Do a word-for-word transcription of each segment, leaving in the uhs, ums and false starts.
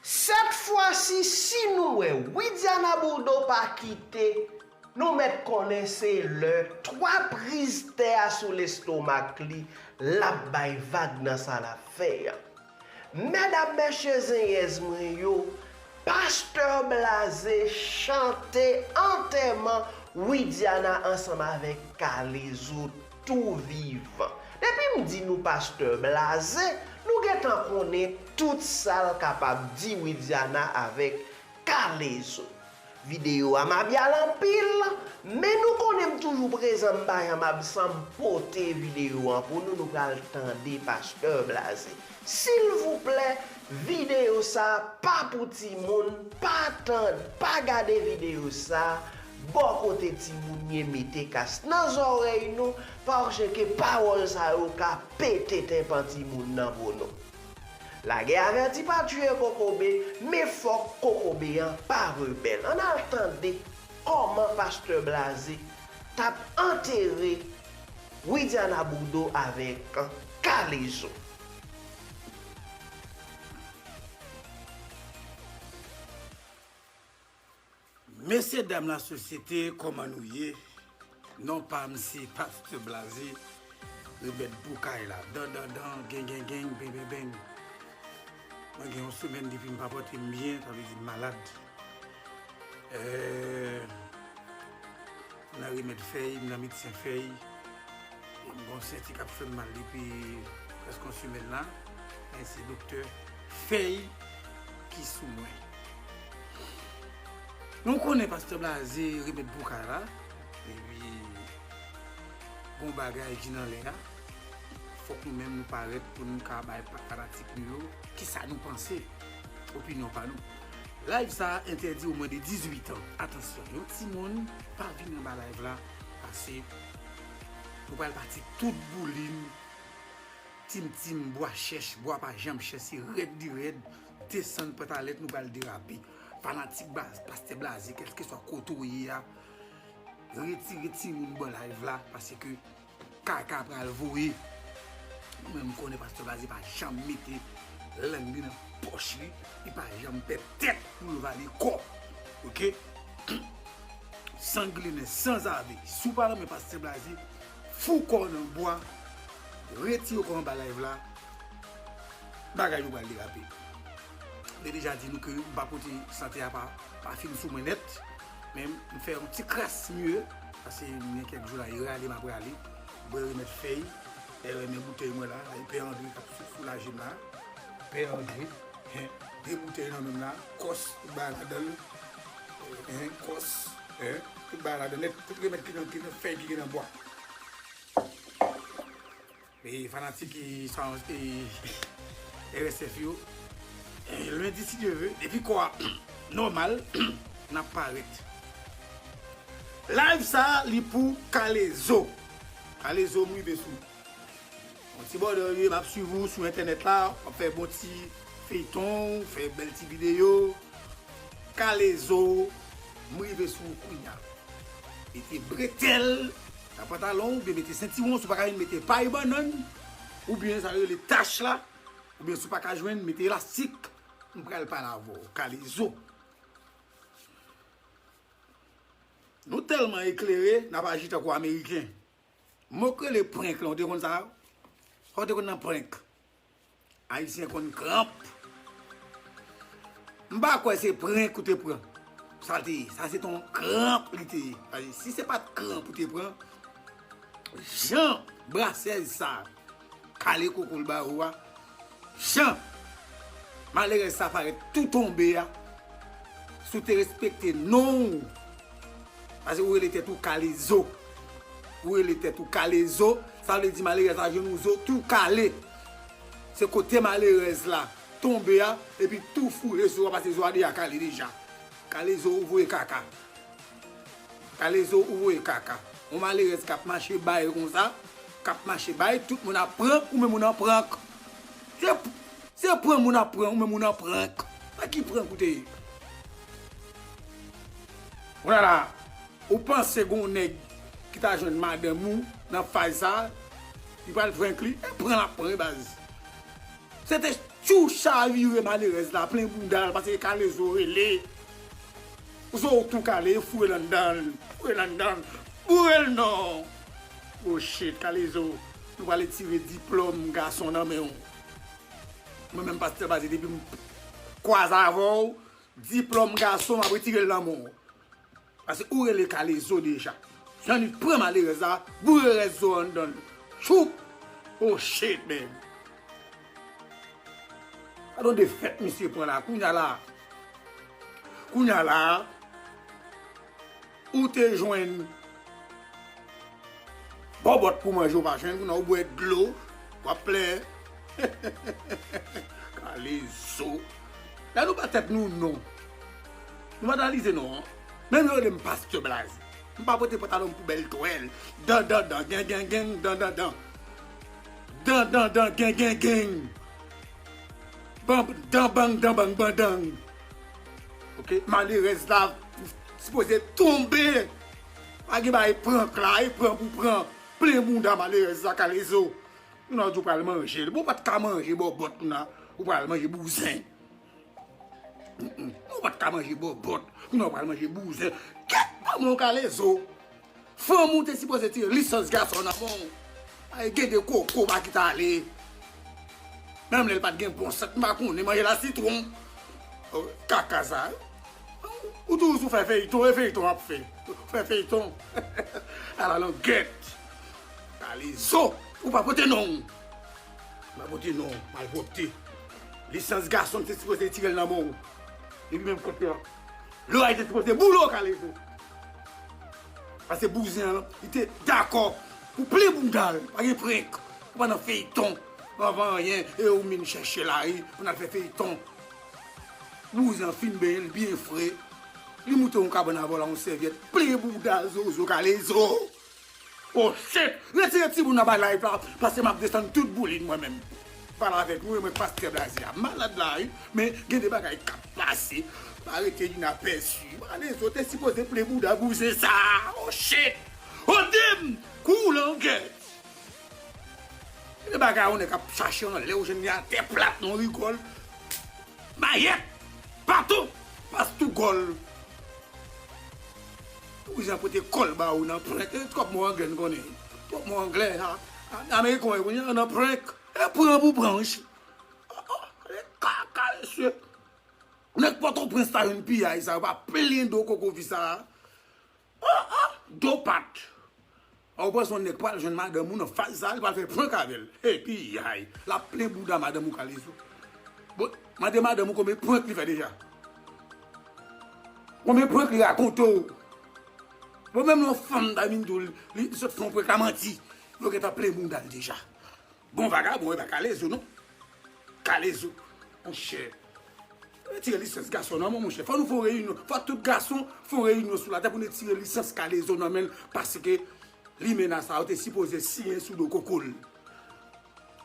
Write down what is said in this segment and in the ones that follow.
Sèt fwa si, si nou wè Widiana Bourdeau pa kite, nou mèt konnen se lè twa priz tè a sou lestomak li, l ap bay vag nan sa l ap fè a. Medam, mesye, zenyèz mwen yo, Pastè Blaze chante antèman Widiana ansanm avèk K-Lezo tou vivan. Depi m di nou Pastè Blaze, nou gentan konnen tout sa l kapab di Widiana avèk K-Lezo. Videyo a mabyal anpil, men nou konnen m toujou prezan, m pa janm absan, m pote videyo an pou nou, nou pral tande Pastè Blaze. Silvouplè, videyo sa pa pou timoun, pa tan, pa gade videyo sa bò kote timoun ye, mete kas nan zòrèy nou, paske pawòl sa yo ka pete tenpan timoun nan pou nou. Lagè avèti pa tiye kokobe, men fòk kokobe an pa rebèl. Ann al tande kòman Pastè Blaze t ap antere Widiana Bourdeau avèk K-Lezo. Mesye dam lasosyete, kòman nou ye? Non pa m se Pastè Blaze, remèd pou kay la. Dan, dan, dan, gen, gen, gen, ben, ben, ben. Mwen gen yon semèn depi m pa pote m byen, sa vle di m malad. Euh, m nan remèd fèy, m nan medsen fèy. M gon senti k ap fè m mal depi prèske yon semèn la. Men se doktè fèy ki sou mwen. Nou konnen Pastè Blaze remèd pou kay la. Epi gon bagay ki nan lè a. Fòk nou menm nou parèt pou nou ka bay fanatik nou yo kisa nou panse, opinyon pa nou. Live sa a entèdi o mwen de dizuit an. Atansyon, yon timoun pa vin anba live la, pase nou pral pati tout boulin, tim tim, bwa chèch, bwa pa janm chèch, se rèd li rèd, desann pantalèt, nou pral derape. Fanatik Pastè Blaze, kèlkeswa kote w ye a, retire timoun bò live la, paske kaka pral voye. Mwen, m konnen Pastè Blaze pa janm mete lang li nan pòch li, li pa janm pè tèt pou l vale kò. Oke? Sanglinen, sanzave. Si w pa renmen Pastè Blaze, fou kò w nan bwa, retire kò w anba live la, bagay yo pral derape. M te deja di nou ke m pa pote sante a pa, pa fin sou mwen nèt, men m fè yon ti kras mye, paske m gen kèk jou la, e rale m ap rale, bwè remèd fèy, e men boutèy mwen la, e Pè Andre k ap sou, soulaje m la, Pè Andre, hen, de boutèy nan men m la, kòs, tout bagay ladan l, hen, kòs, hen, tout bagay ladan nèt, tout remèd ki nan, ki nan fèy ki gen nan bwa. E fanatik e, e, R S F yo, e, lendi si Dye ve, depi kò a nòmal, n ap parèt. Live sa a, li pou K-Lezo. K-Lezo, m rive sou ou. Yon ti bòdè w ye, m ap swiv ou sou entènèt la, w ap fè bon ti feyton, w fè bèl ti videyo. K-Lezo, m rive sou ou kounya. Mete bretèl nan pantalon w, oubyen mete sentiwon, si w pa ka vin mete pay bannann, oubyen sa yo rele tach la, oubyen si w pa ka jwenn, mete elastik, m pral pale avè w, K-Lezo. Nou tèlman eklere, n ap aji tankou Ameriken. Mo k rele prank lan, w te konn sa? Sa w te konn nan prank? Ayisyen konn kranp. M pa kwè se prank ou te pran. Sa l te ye. Sa se t on kranp li te ye. Paske si se pa t kranp ou te pran, jan brasèz sa kale koko l ba ou a, jan malerèz sa parèt tou tonbe a, si w te respekte non w, paske ou rele tèt ou K-Lezo. Ou rele tèt ou K-Lezo, sa vle di malerèz la jwenn yon zo tou kale. Se kote malerèz la tonbe a, epi tou foure zo a, paske zo a deja kale deja. K-Lezo, ou voye kaka. K-Lezo, ou voye kaka. Yon malerèz k ap mache bay konsa, k ap mache bay, tout moun ap prank, ou menm ou nan prank. Se, se prank moun ap prank, ou menm ou nan prank. Nan ki prank ou te ye? Kounye a la, ou panse gon nèg ki ta jwenn madanm ou nan faz sa, li pral prank li, e pran l ap pran wi baz. Se te, Tchou chavire malerèz la, plen bounda l, paske Kalezo rele. Zo w tou kale, foure l anndan l, foure l anndan l, boure l non. Oh shit, Kalezo, nou prale tire diplòm gason nan men w. Mwen menm Pastè Blaze, depi m kwaze avè w, diplòm gason, m ap retire l nan men w. Paske ou rele Kalezo deja. Jean-Nic pran malerèz la, boure rès zo anndan l. Choup! Oh shit, man. Gad yon defèt misye pran la, kounya la. Kounya la, ou te jwenn bòbòt pou manje, ou pa jwenn, kounya ou bwè dlo, w ap plenyen. Kalezo. Lè nou ba tèt nou non. Nou pa analize non. Menm yo rele m Pastè Blaze. M pa pote pantalon m pou bèl twèl. Dan, dan, dan, gen, gen, gen, dan, dan, dan. Dan, dan, dan, gen, gen, gen. Ban, dan, bang, dan, bang, bandang. Ok, malerèz la sipoze tonbe. Pa gen bagay prank la, e pran pou pran. Plen bounda malerèz la, Kalezo. Kounya ou di w pral manje l. Bon, ou pa t ka manje bòbòt, kounya ou pral manje bouzen. Mm, mm. Ou pa t ka manje bòbòt, kounya ou pral manje bouzen. Kèt manman w, Kalezo. Fanm ou te sipoze tire lisans gason nan men w. Ay, gen de koko pa ki t ale. Menm lè l pa t gen bon sant, m pa konnen, manje la sitwon. Oh, kaka sa. Ou toujou sou fè feyton, e feyton ap fè. Fè feyton. Ala langèt. Kalezo, ou pa pote non. Ou pa pote non, malpwòpte. Lisans gason, te sipoze tire l nan men w. Epi menm kote a. Loray te sipoze boule w, Kalezo. Paske bouzen an, li te dakò pou plen bounda l. Pa gen prank. Ou pa nan feyton. Ou pa anyen. E ou vin chèche lari pou n al fè feyton. Bouzen an fin benyen, li byen fre. Li moute yon kabann avè w la, yon sèvyèt. Plen bounda zozo, Kalezo. Oh shit! Retire timoun anba live la, paske m ap desann tout boulin mwen menm. Pale avèk nou, e mwen Pastè Blaze a. Malad la, wi, men gen de bagay k ap pase. Pa rete inapèsi. Kalezo te sipoze plen bounda bouzen sa. Oh shit! Oh dim! Kou langèt! Gen de bagay yon nèg ap chache anlè, ou jwenn li atè plat, nan rigòl. Mayèt! Patou! Pas tou gòl! Ou jan pote kòl ba ou nan prank. E twòp mo anglè n konnen. Twòp mo anglè, a, a, ameriken yo, kounye a nan prank. E pran pou pran, wi. Oh, oh, e kaka, mesye. Nèg Pòtoprens ta jwenn piyay sa, yo pa plen do koko fi sa. Oh, oh, do pat. A, ou panse yon nèg pral jwenn madanm ou nan faz sa, li pral fè prank avè l. E piyay. L ap plen bouda madanm ou, Kalezo. Bon, mande madanm ou konbyen prank li fè deja. Konbyen prank li rakonte w? Bon, menm yon fanm ta vin di w, li, li sot fè yon prank la manti. Yo gentan plen bounda l deja. Bon, vagabon, e pa Kalezo, non. Kalezo, monchè. Retire lisans gason nan men w, monchè. Fò nou fè yon reyinyon. Fò tout gason fè yon reyinyon sou latè pou n retire lisans Kalezo nan men l, paske limena sa yo te sipoze siyen sou do koko l.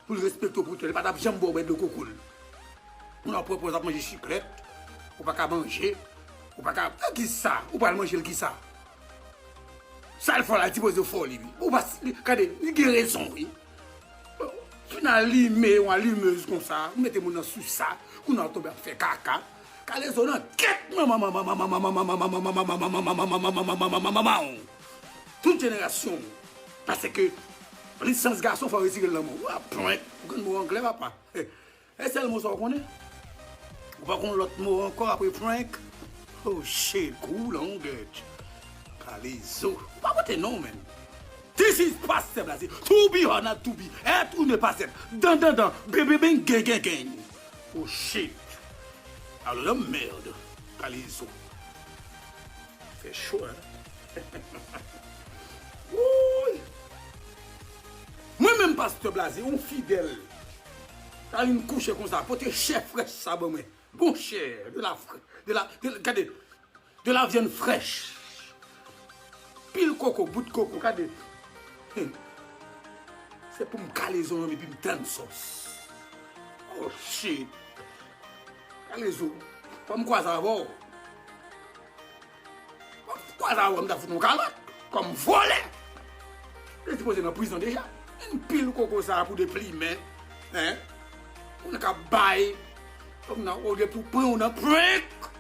Pou l respekte w pou tèl, li pa t ap janm ba w bwè dlo koko l. Moun ap pran pòz ap manje chiklèt, ou pa ka manje, ou pa ka, e kisa? Ou pral manje l kisa? Sa l fè w la, li sipoze fè w li, wi. Ou pa, li, gade, li gen rezon, wi. Fin alime yon alimez konsa, ou mete moun nan sou sa, kounye a w tonbe ap fè kaka. Kalezo nan kèt manman, manman, manman, manman, manman, manman, manman, manman, manman, manman, manman, manman, manman, manman, tout jenerasyon. Paske lisans gason fò retire l nan men w. Ou ap prank, ou konn mo anglè, papa. E sèl mo sa w konnen? Ou pa konn lòt mo ankò apre prank? Oh shit, kou langèt. Kalezo. Ou pa pote non, man. This is Pasteur Blaze. To be or not to be. Être ou ne pas être. Dan, dan, dan. Ben, ben, ben, gen, gen, gen. Oh shit. Alo nan mèd. Kalezo. Fè cho, hein? Woy! Mwen menm Pastè Blaze, yon fidèl. Sa vin kouche konsa, pote chè frèch sa ban mwen. Bon chè, de la frè-, de la, de la, gade, de la viande fraîche. Pil koko, bout koko, gade. Hmm. Se pou m kale zo nan men epi m tann sòs. Oh shit. Kalezo, fò m kwaze avè w. Fò m kwaze avè w, m ta fout w yon kalòt. Kòm vòlè. Ou te sipoze nan prizon deja. Yon pil koko sa a pou deplimen. Hein? Moun k ap bay. Kòm nan, olye pou pran w nan prank.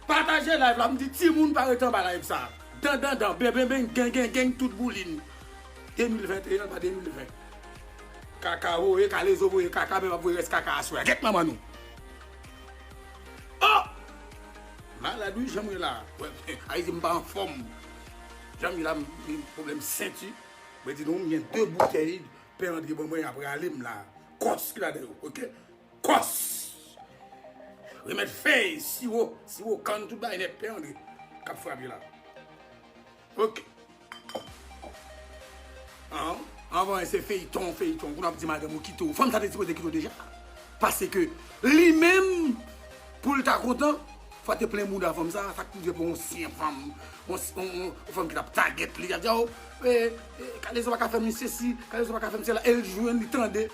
Pataje live la, m di timoun pa rete anba live sa. Dan, dan, dan, ben, ben, ben, gen, gen, gen, tout boulin. De mil venteyen, pa de mil ven. Kaka voye, Kalezo voye kaka, men m ap voye rès kaka aswè. Gèt manman nou. Oh! Malad wi, jan m ye la. Ayiti m pa anfòm. Jan m ye la, m gen pwoblèm senti. Mwen di nou, m gen de boutèy Pè Andre ban mwen, y ap rale m la. Kòs ki ladan yo, oke? Kòs! Remèd fèy, siwo, siwo kann, tout bagay nèt, Pè Andre k ap frape la. Oke. An, anvan se feyton, feyton, pou n ap di madanm ou kite w. Fanm sa te sipoze kite w deja. Paske li menm, pou l ta kontan, fò te plen bouda fanm sa, sa k rive pou yon ansyen fanm, yon, yon, yon, yon fanm ki t ap tagèt li, y ap di, "Oh, eh, eh, Kalezo pa ka fè m sesi, Kalezo pa ka fè m sela." E l jwenn, li tande,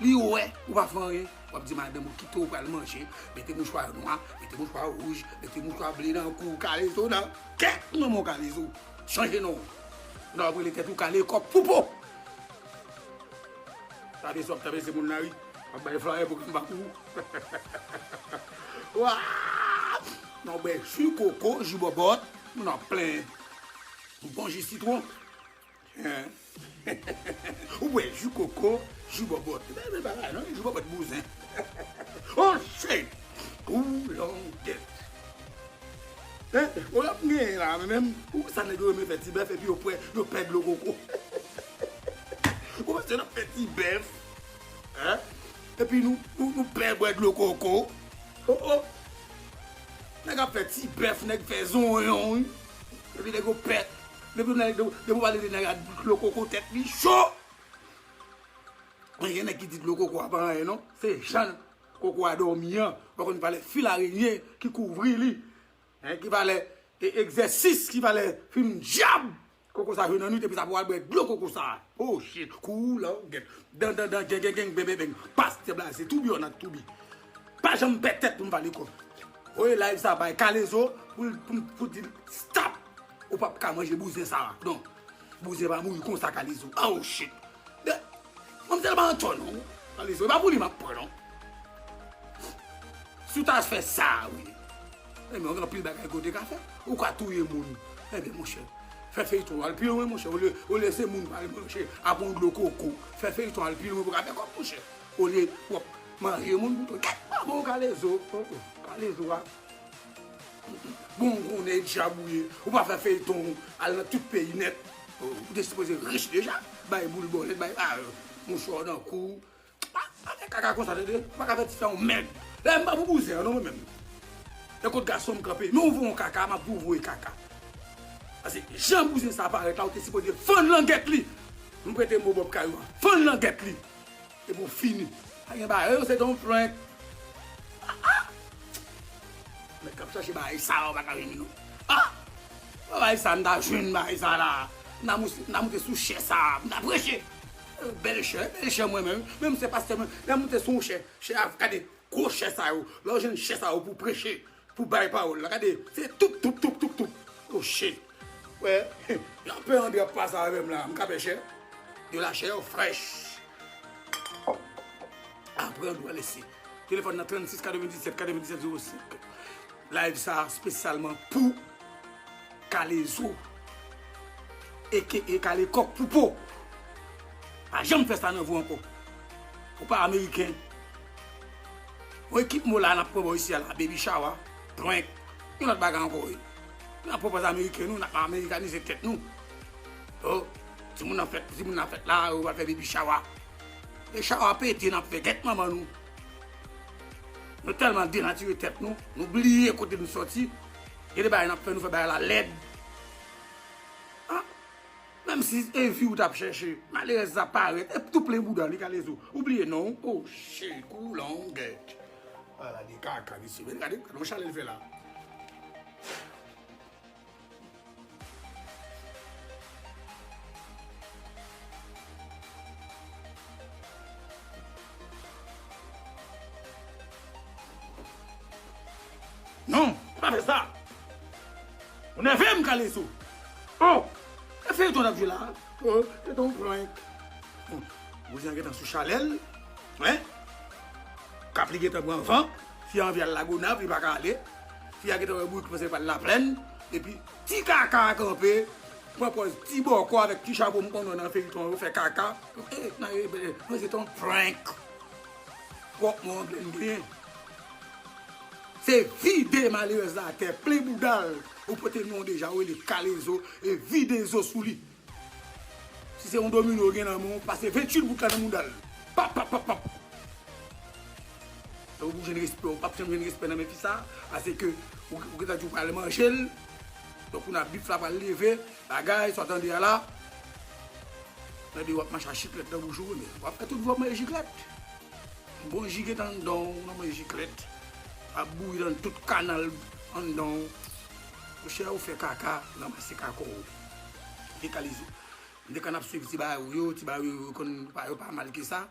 li wè, ou pa fè anyen. W ap di madanm ou kite w pral manje, mete mouchwa nwa, mete mouchwa wouj, mete mouchwa ble nan kou Kalezo nan. Kèt manman w Kalezo. Chanje non. Nan w ap rele tèt ou Kale kòk pou po. Tape sòp, tape se moun la wi. W ap bay flayè pou kanba kou. Wa! Nan w bwè ji koko, ji bòbòt, moun ap plen. Bon ji sitwon. Hein? Ou bwè ji koko, ji bòbòt. Men, men bagay non, ji bòbòt bouzen. Oh shit! Ou longèt. Hein? Ou ap gen la, men menm, ou sa nèg yo renmen fè ti bèf epi yo pwè, yo pè dlo koko. Ou panse n ap fè ti bèf? Hein? Epi nou, nou, nou pè bwè dlo koko. Oh, oh. Nèg ap fè ti bèf, nèg fè zonyon, wi. Epi nèg yo pè. Depi nèg, depi w pale de nèg a dlo koko, tèt li cho. Men gen nèg ki di dlo koko a pa anyen, non. Se jan koko a dòmi an. Ou pa konn valè fil arenyen ki kouvri li. Hein, ki valè e, egzèsis, ki valè fim dyab. Koko sa jwe nan nwit, epi sa pou al bwè dlo koko sa. Oh shit, kou langèt. Dan, dan, dan, gen, gen, gen, ben, ben, ben. Pastè blaze, to be or not to be. Pa janm pèt tèt pou m pale kò. Voye live sa bay Kalezo, pou, pou, pou di l, stop. Ou p ap ka manje bouzen sa. Non. Bouzen pa mouri konsa, Kalezo. Oh shit. De, manmzèl pa an tò non. Kalezo, e pa pou li m ap pran non. Si w ta fè sa, wi. Enben, w gen anpil bagay ke w te ka fè. Ou ka touye moun. Enben, monchè, fè feyton al pi lwen, monchè. Olye, olye se moun pale, monchè, ap yon dlo koko. Fè feyton al pi lwen pou w ka fè kòb, monchè. Olye w ap manje moun pou tou. Gèt manman w Kalezo. Oh, oh, Kalezo a. Bon, konnen dyab ou ye. Ou pa fè feyton, al nan tout peyi nèt. Ou te sipoze rich deja. Bay boul bòlèt, bay, ah, mouchwa nan kou. Pa, pa fè kaka konsa, tande. Ou pa ka fè ti fè yon mèg. Lè m pa pou bouzen an, non, mwen menm. E kot gason m kanpe, men ou voye yon kaka, m ap di w voye kaka. Paske jan bouzen sa parèt la, ou te sipoze fann langèt li. M prete mo Bòb Kayou an. Fann langèt li. Epi w fini. Pa gen bagay, yo, se te yon prank. Ah, ah. Nèg k ap chache bagay sa yo pa ka vini non. Ah! Bagay sa, m ta jwenn bagay sa la. M ta mous-, m ta moute sou chè sa, m ta preche. Bèl chè, bèl chè mwen menm. Menm se pastè mwen, lè m moute sou yon chè, chè a, gade, gwo chè sa yo. Lè w jwenn chè sa yo pou preche, pou bay pawòl la, gade, se toup, toup, toup, toup, toup. Oh shit. Wè, jan Pè Andre ap pase avè m la, m ka pè chè. De la chair fraîche. Apre, nou pral lese telefòn nan trannsis katrevendiset katrevendiset zewo senk. Live sa espesyalman pou Kalezo. Eke e Kale kòk pou po. Pa janm fè sa nan vi w ankò. Ou pa ameriken. Yon ekip mo la n ap pran bò isi a la, baby shower, prank, yon lòt bagay ankò wi. N ap pran pòz ameriken nou, n ap amerikanize tèt nou. Oh, timoun nan fèt, timoun nan fèt la, yo pral fè baby shower. E shower pete n ap fè, gèt manman nou. Nou tèlman denatire tèt nou, nou bliye kote nou sòti. Gen de bagay n ap fè, nou fè bagay la lèd. Ah, menm si e vi w t ap chèche, malerèz sa parèt, e tou plen bouda li, Kalezo. Ou bliye non w. Oh shit, kou langèt. Ala de kaka, mesye. Men gade, gade yon chalè l fè la. Non, pa fè sa. Ou nève m, Kalezo. Oh, e feyton n ap jwe la. Oh, se te yon prank. Hmm. Bouzen an gentan sou chalè l. Hein? Ap li gentan pran van. Fi a anvi al Lagonav, li pa ka ale. Fi a gentan wè bourik panse pral Laplèn. Epi ti kaka a kanpe, pran pòz ti bòkò avèk ti chapo m konn wè nan feyton yo fè kaka. Eh, nan, eh, eh, non, se te yon prank. Twòp mo angle m genyen. Se vide malerèz la atè, plen bouda l. Ou pote non deja, ou rele Kalezo, e vide zo sou li. Si se yon domino ou gen nan men w, pase venntuit bout la nan mouda l. Pap, pap, pap, pap. Donk, ou jwenn respè, ou pap janm jwenn respè nan men fi sa, paske ou, ou gentan di ou pral manje l. Donk, ou nan bif la pral leve, bagay, sa w tande a la. Tande w ap mache ak chiklèt nan bouch ou, men w ap fè tout vi w ap manje chiklèt. Bon ji gentan anndan w, w nan manje chiklèt. Ap bouyi nan tout kanal anndan w. Monchè, ou fè kaka, ranmase kaka w. Dekalize. M te konn ap swiv ti bagay ou yo, ti bagay ou yo konn pa, yo pa mal ke sa.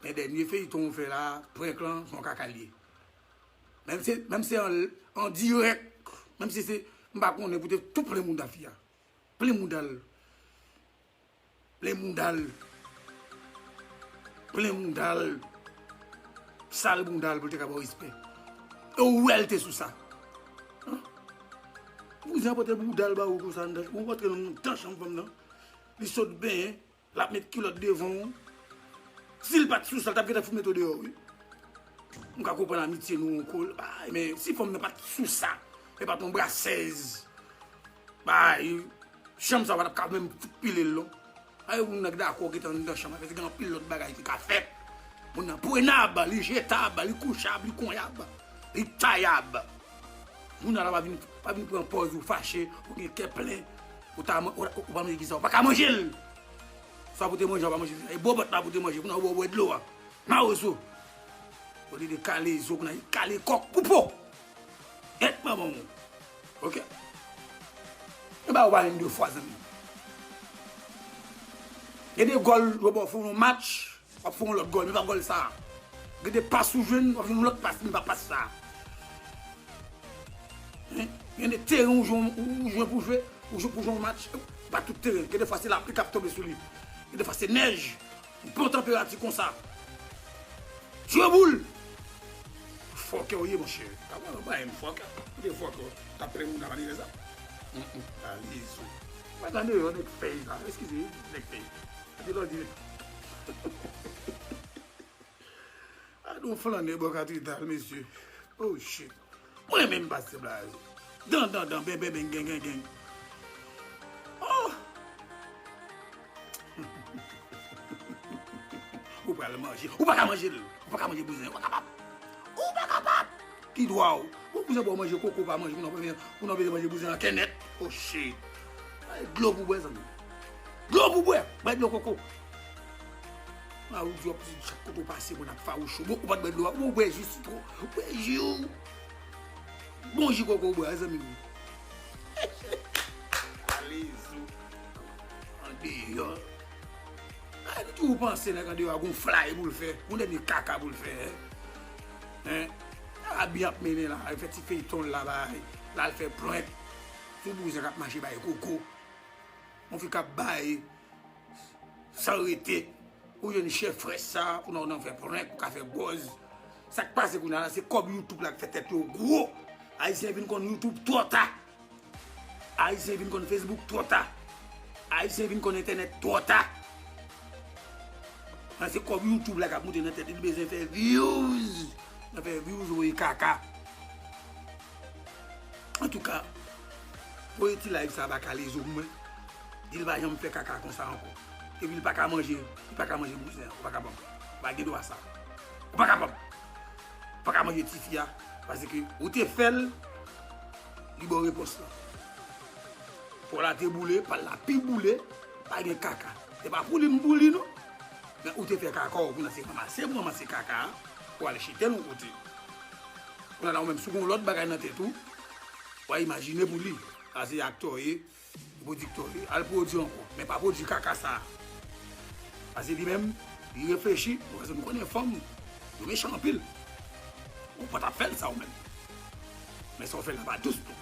Men dènye feyton ou fè la, prank lan, se yon kaka l ye. Menm se, menm se an, an dirèk, menm si se, m pa konnen pou te tou plen mouda fi a. Plen mouda l. Plen mouda l. Plen mouda l. Sal mouda l pou l te ka ba w respè. E ou wè l te sou sa. An? Bouzen an pote bouda l ba ou konsa anndan, ou rantre nan anndan chanm fanm nan. Li sot benyen, l ap met kilòt devan w. Si l pa t sou sa, l t ap gentan fout mete w deyò, wi. M ka konprann amitye nou ankò, bay, men si fanm nan pa t sou sa, e pa t yon brasèz, bay, chanm sa w pa t ap ka menm fout pile l non. Ay, moun nan ki dakò gentan anndan chanm la, paske gen anpil lòt bagay ki ka fèt. Moun nan prenab, li jetab, li kouchab, li konyab, li tayab. Moun nan la pa vin, pa vin pran pòz ou fache, ou gen kè plen, ou ta, ou, ou pa manje ki sa, ou pa ka manje l. Sa pou te manje, ou pa manje, e bòbòt la pou te manje, kounye a ou bò bwè dlo a. Mawozo. Olye de kale zo, kounye a li kale kòk pou po. Èt manman w. Oke? E ba ou pa menm de fwa, zanmi. Gen de gòl, yo ba w fè yon match, w ap fè yon lòt gòl, men pa gòl sa. Gen de pas ou jwenn, w ap jwenn yon lòt pas, men pa pas sa. Hein? Gen de teren ou jwenn, ou jwenn pou jwe, ou jwe pou jwe yon match, pa tout teren. Gen de fwa se lapli k ap tonbe sou li. Gen de fwa se nèj. Bon tanperati konsa. Tye boul. Fòkè w ye, monchè. Kaba nan bay m fòkè. Ou te fòkè. T ap plen moun nan malere sa. Kalezo. Mwen tande yo nèg fèy sa. Eskize, nèg fèy. Ate lò di. Gade yon flannè bò katedral, mesye. Oh shit. Mwen menm pase blaze. Dan, dan, dan, ben, ben, ben, gen, gen, gen. Oh! Ou pral manje. Ou pa ka manje l. Ou pa ka manje bouzen. Ou pa kapab. Ou pa kapab. Ki dwa w? Ou bouzen pou w manje koko, pa manje. Ou nan bezwen, ou nan bezwen manje bouzen an kennèt. Oh shit. Ay, dlo pou bwè, zanmi. Dlo pou bwè. Bay dlo koko. A ou di w ap di chak kote w pase moun ap fawouch ou. Bon, ou pa t bwè dlo a. Ou bwè ji sitwon. Ou bwè ji w. Bon ji koko ou bwè a, zanmi m. Kalezo. Andeyò. A, li toujou panse nèg andeyò a gon flay pou l fè. Gon dènye kaka pou l fè. Hein? A byen ap mennen la. Al fè ti feyton l la bay. L al fè prank. Sou bouzen k ap mache bay koko. Yon fi k ap bay san rete. Ou jwenn chèf frè sa, ou nan, ou nan fè prank, ou ka fè buzz. Sa k pase kounye a la, se kòb YouTube la k fè tèt yo gwo. Ayisyen vin konn YouTube twò ta. Ayisyen vin konn Facebook twò ta. Ayisyen vin konn entènèt twò ta. Nan se kòb YouTube la k ap moute nan tèt li, li bezwen fè views. Nan fè views, voye kaka. Antouka, voye ti live sa ba Kalezo pou mwen. Di l pa janm fè kaka konsa ankò. Epi l pa ka manje, li pa ka manje bouzen an. Ou pa kapab. Ou pa gen dwa sa. Ou pa kapab. Ou pa ka manje tifi a. Paske ou te fè l, li ba w repons lan. Pòl la te boule, pal la pi boule, pa gen kaka. Se pa pou li m pou li non. Men ou te fè kaka w, kounye a se ranmase pou ranmase kaka a, pou al chita l yon kote. Kounye a la ou menm, si w gen yon lòt bagay nan tèt ou, w a imajine pou li. Sa se aktè w ye, pwodiktè w ye, al pwodui ankò. Men pa pwodui kaka sa a. Paske li menm, li reflechi, bon, paske nou konnen fanm, yo mechan anpil. Ou pa t ap fè l sa ou menm. Men sa w fè la pa dous tou.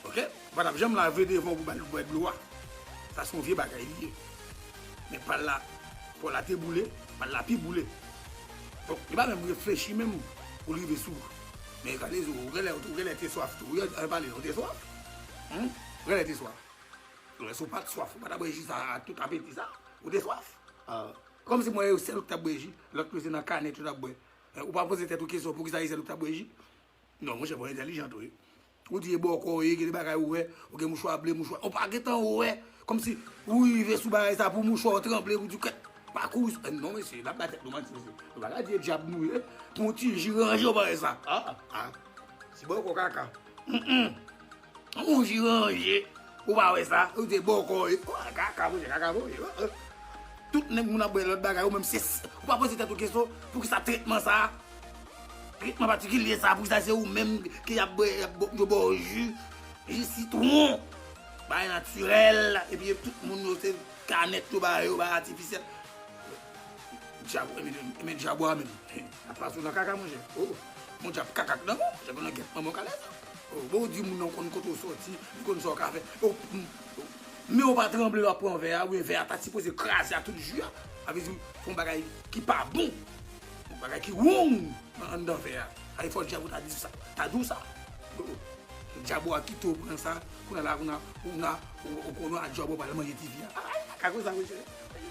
Oke? Ou pa t ap janm lave devan w pou ba l bwè dlo a. Sa se yon vye bagay li ye. Men pal la, pòl la te boule, pal la pi boule. Li pa menm reflechi menm pou l rive sou. Men Kalezo, ou genlè, ou genlè te swaf tou. Wi, ann pale, ou te swaf? Humm? Ou genlè te swaf. Ou genlè, si w pa t swaf, ou pa t ap bwè ji sa a, tout apeti sa. Ou te swaf. Ah. Kòmsi mwen, e sèl ou k t ap bwè ji, lòt yo se nan kanèt yo t ap bwè. Eh, ou pa poze tèt ou kesyon, poukisa e sèl ou k t ap bwè ji? Non, monchè, bon entèlijan tou, wi. Ou di e bòkò, e gen de bagay ou wè, ou gen mouchwa ble, mouchwa, ou pa gentan wè. Kòmsi ou rive sou bagay sa pou mouchwa w tranble, ou di kèt, pa kouri. Eh, non, mesye, n ap bay tèt nou manti, mesye. Nou pa ka di e dyab nou ye, pou yon ti ji ranje w bagay sa. Ah, ah. Ti bòkò kaka. Mm, mm. Yon ji ranje. Ou pa wè sa? Ou te bòkò, e. Oh, kaka, monchè, kaka, monchè. Oh, oh. Tout nèg moun ap bwè lòt bagay, ou menm se, ou pa poze tèt ou kesyon, poukisa tretman sa a? Tretman patikilye sa a, poukisa se ou menm ki ap bwè, y ap bò, yo ba w ji, ji sitwon, bagay natirèl, epi tout moun yo se kanèt yo ba yo, bagay atifisyèl. Dyab, men, men dyab ou a menm. Ap pase w nan kaka, monchè. Oh, mon dyab kaka k nan men w, dyab nan gèt manman w kalè sa. Oh, bon, ou di moun nan konn kote w sòti, li konn sa w ka fè. Oh, mm, oh. Men w pa tranble lè w ap pran vè a, oubyen vè a ta sipoze kraze a tout ji a. Sa vle di, fè yon bagay ki pa bon. Yon bagay ki wrong nan anndan vè a. Sa vle fò dyab ou ta di sa, ta di w sa. Oh, oh. Dyab ou a kite w pran sa, kounye a la, kounye a, ou, ou konnen a dyab ou pral manje ti fi a. Ay, kaka konsa, monchè.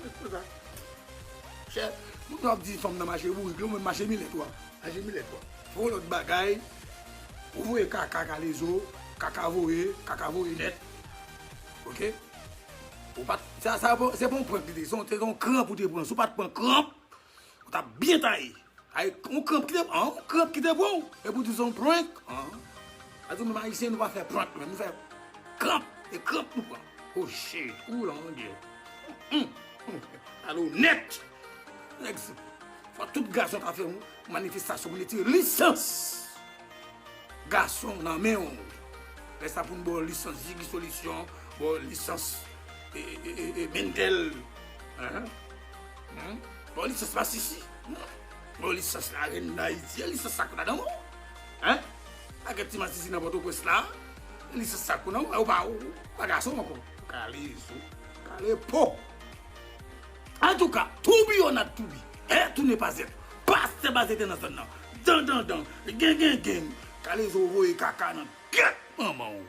Kaka konsa. Chè, moun yo ap di fanm nan mache bourik, li menm mache milèt, wa. Mache milèt, wa. Fè yon lòt bagay, ou voye kaka Kalezo, kaka voye, kaka voye nèt. Oke? Ou pa t, sa, sa, se pa yon prank li te, se yon, se yon kranp ou te pran. Si w pa t pran kranp, ou t ap byen taye. Ay, yon kranp ki te, an, yon kranp ki te pran w. Epi w di se yon prank, an. A di menm ayisyen nou pa fè prank, men nou fè kranp. E kranp nou pran. Oh shit, ou la, mon Dye. Hum, hum. Alo nèt. Nèg, fò tout gason ta fè yon manifestasyon pou n retire lisans gason nan men w. Lè sa pou n ba w lisans Ziggy Solution, ba w lisans, e, e, e, e, e, Mendel. Hein? Hein? Ba w lisans Masisi. Hein? Ba w lisans Larèn Dayiti. E lisans sa k nan men w? Hein? Pakèt ti Masisi nan Pòtoprens la. E lisans sa k nan men w? Ou pa, ou pa gason ankò. Kalezo. Kale po. Antouka, to be or not to be, être ou ne pas être, pastè pa se te nan zòn nan, dan dan dan, gen gen gen, Kalezo voye kaka nan gèt manman w.